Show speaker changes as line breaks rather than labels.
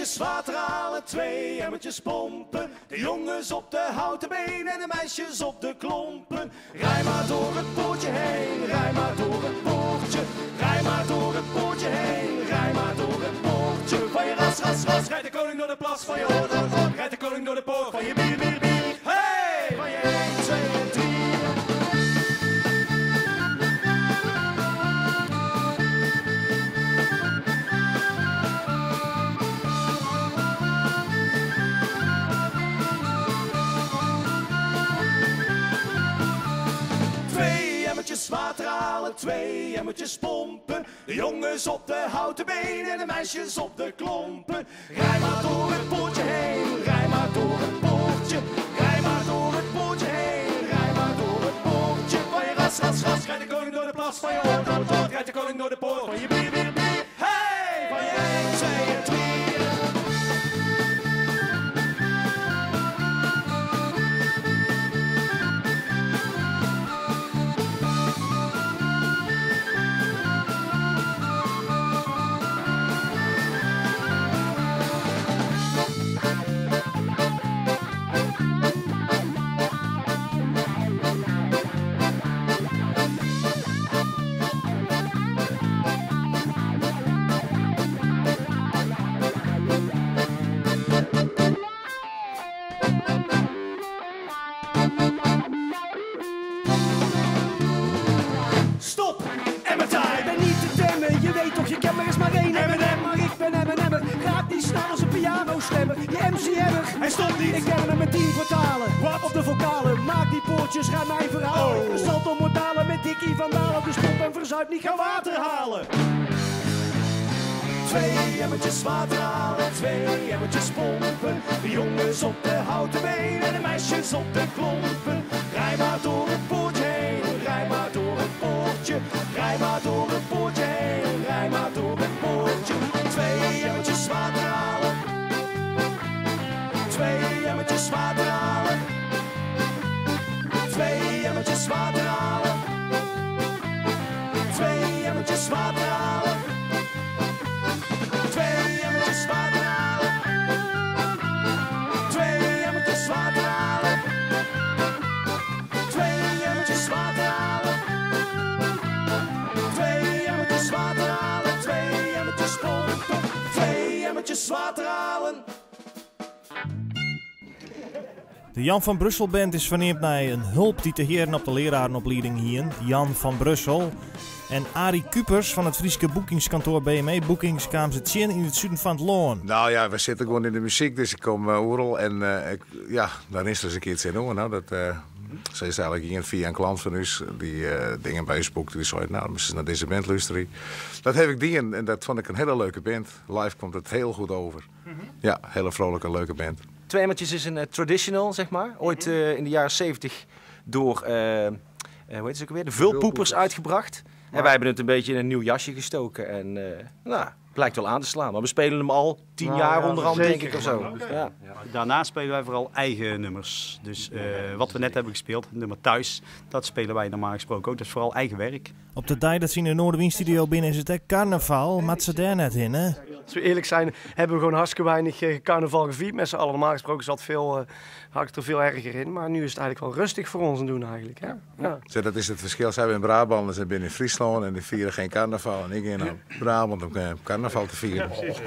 Emmertjes water halen, twee emmertjes pompen. De jongens op de houten been en de meisjes op de klompen. Rij maar door het poortje heen, rij maar door het poortje. Rij maar door het poortje heen, rij maar door het poortje. Van je ras, ras, ras, rijdt de koning door de plas. Van je hoort, hoort, hoort, rijdt de koning door de poort. Van je bier, bier, bier, hey! Van je 1, 2 en 3. Twee emmertjes water halen, twee emmertjes pompen. De jongens op de houten benen en de meisjes op de klompen. Rij maar door het poortje heen, rij maar door het poortje. Rij maar door het poortje heen, rij maar door het poortje. Van je ras, ras, ras, rijdt de koning door de plas. Van je hoort, hoort, hoort, rijdt de koning door de poort. Van je bier, bier, bier, hey! Van je 1, 2 en 3. Stop! Emmertijd!
Ik ben niet te temmen, je weet toch, je kent er is maar één M&M. Maar ik ben M&M'er, raak die snaar als een pianostemmer. Je MCM'er,
Hij stopt niet!
ik ken hem met 10 kwartalen.
Wat?
Op de vocalen, maak die poortjes, ga mijn verhaal.
Oh.
Ik ben salto mortale met Dikkie van Dalen. Dus stop en verzuip niet,
Ga
ga
water halen! Twee emmertjes water halen, twee emmertjes pompen. De jongens op de houten benen en de meisjes op de klompen. Rij maar door het poortje heen, rij maar door het poortje. Rij maar door het poortje heen, rij maar door het poortje. Twee emmertjes water halen. Twee emmertjes water halen. Twee emmertjes water halen. Twee emmertjes water halen. Twee emmertjes water halen. Twee emmertjes water halen. Twee emmertjes water halen. Twee emmertjes water halen. Twee emmertjes pompen. Twee emmertjes water halen.
De Jan van Brussel Band is ferneamd nei in hulp dy't de hearen op de lerarenopleiding hienen, Jan van Brussel. En Arie Kupers fan it Fryske boekingskantoar BME Boekings kaam se tsjin yn it suden fan it lân.
Nou ja, we sitte gewoan yn de muzyk, dus ik kom oeral en ik, ja, dan is er ris in kear tsjinoan. Nou, dat se is eigenlik ien fia in klant fan ús dy't dingen by ús boekte, dy sei, nou, dan moatst nei dizze band lústerje. Dat haw ik dien en dat fûn ik in hiele leuke band. Live komt it hiel goed over. Ja, hiele frolike, leuke band.
Twee Emmertjes is een traditional, zeg maar. Ooit in de jaren 70 door, hoe heet ze ook alweer? De Vulpoepers uitgebracht. En wij hebben het een beetje in een nieuw jasje gestoken. En het blijkt wel aan te slaan. Maar we spelen hem al 10 jaar onderhand, denk ik, of zo. Ja.
Daarna spelen wij vooral eigen nummers. Dus wat we net hebben gespeeld, het nummer Thuis, dat spelen wij normaal gesproken ook. Dat is vooral eigen werk.
Op de dag dat ze in de Noardewyn Studio binnen is het hè, carnaval, maar ze daar net in, hè?
Als we eerlijk zijn, hebben we gewoon hartstikke weinig carnaval gevierd met z'n allen. Normaal gesproken zat had ik er veel erger in, maar nu is het eigenlijk wel rustig voor ons aan doen eigenlijk. Hè? Ja.
Zo, dat is het verschil. Zij zijn in Brabant en ze zijn in Friesland en die vieren geen carnaval. En ik ga naar Brabant om carnaval te vieren.
Ja, precies.